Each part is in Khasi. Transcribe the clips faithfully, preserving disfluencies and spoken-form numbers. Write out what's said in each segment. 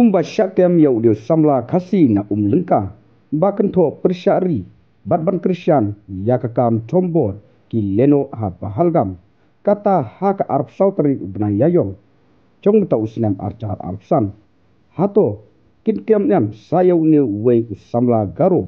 Kumba shah kem ïa u dei u samla Khasi na Umlyngka ba kynthoh pyrshah ri bad ban kyrshan ïa ka kam thombor ki lehnoh ha Pahalgam, kata ha ka arphew saw tarik u bnai Ïaiong jong mynta u snem ar hajar arphew san. Hato kin kem em sa ïa une uwei u samla Garo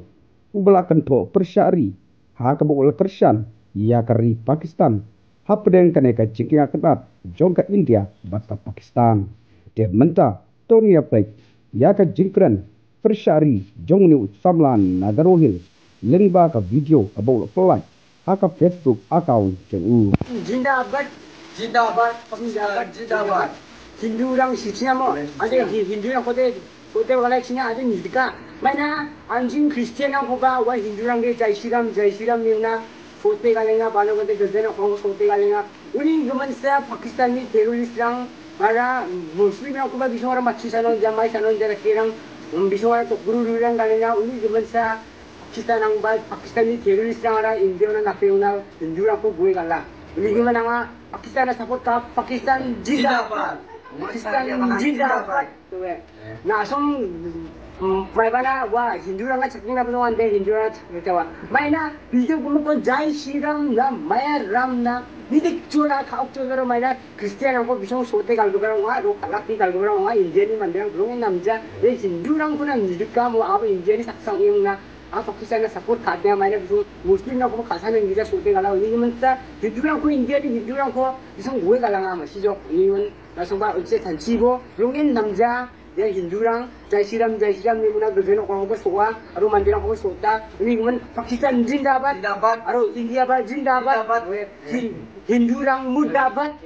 uba la kynthoh pyrshah ri ha kaba u la kyrshan ïa ka ri Pakistan hapdeng kane ka jingïakynad jong ka India bad ka Pakistan. Te mynta to ngin ïa peit ïa ka jingkren pyrshah ri jong une u samla na Garo Hills lyngba ka video kaba u la pynlait ha ka Facebook account jong u. Jindabad, jindabad, Pakistan jindabad. Hindurang shisnya mo, ade Hindurang kote kote wala shisnya ade nidka. Maina anjing Christian ang koba wa Hindurang de Jai Shri Ram, Jai Shri Ram ni na kote galenga bano kote gazeno kong kote galenga. Uni guman sa Pakistan ni terrorist rang para Muslim rang koba bisong rang Pakistan rang jamai sanon jara kirang bisong rang tok guru rang galenga. Uni guman sa Pakistan ang ba Pakistan ni terrorist rang ara India na nape una Hindurang ko bue gala. Uni guman ang Pakistan na support ka Pakistan jindabad. Pakistan jindabad. Tuwe. Na song mai bana wa Hindurang ka chakni na bano ande Hindurang chakni tawa. Maina video kuma ko Jai Shri Ram na Maya Ram na nidik chula ka ok chula maina Christian ang ko bisong sote kal gubara wa ro kalak ni kal gubara wa India ni mandang belong namja. Hindurang kuna nidik kam wa abo India ni saksang yung na a Pakistan na support khat dia maina bisong Muslim na ko kasa na nija sote kala ni menta Hindurang ko India ni Hindurang ko bisong gue kala ngama si jok ni men na song ba unse thanchi bo belong namja. Jai Hindurang, Jai Shri Ram, Jai Shri Ram ni muna gajeno ko ko sowa, aro mandirang ko sota, ni mun Pakistan jindabad, jindabad. Aro India ba jindabad, jindabad. Hin- Hindurang murdabad.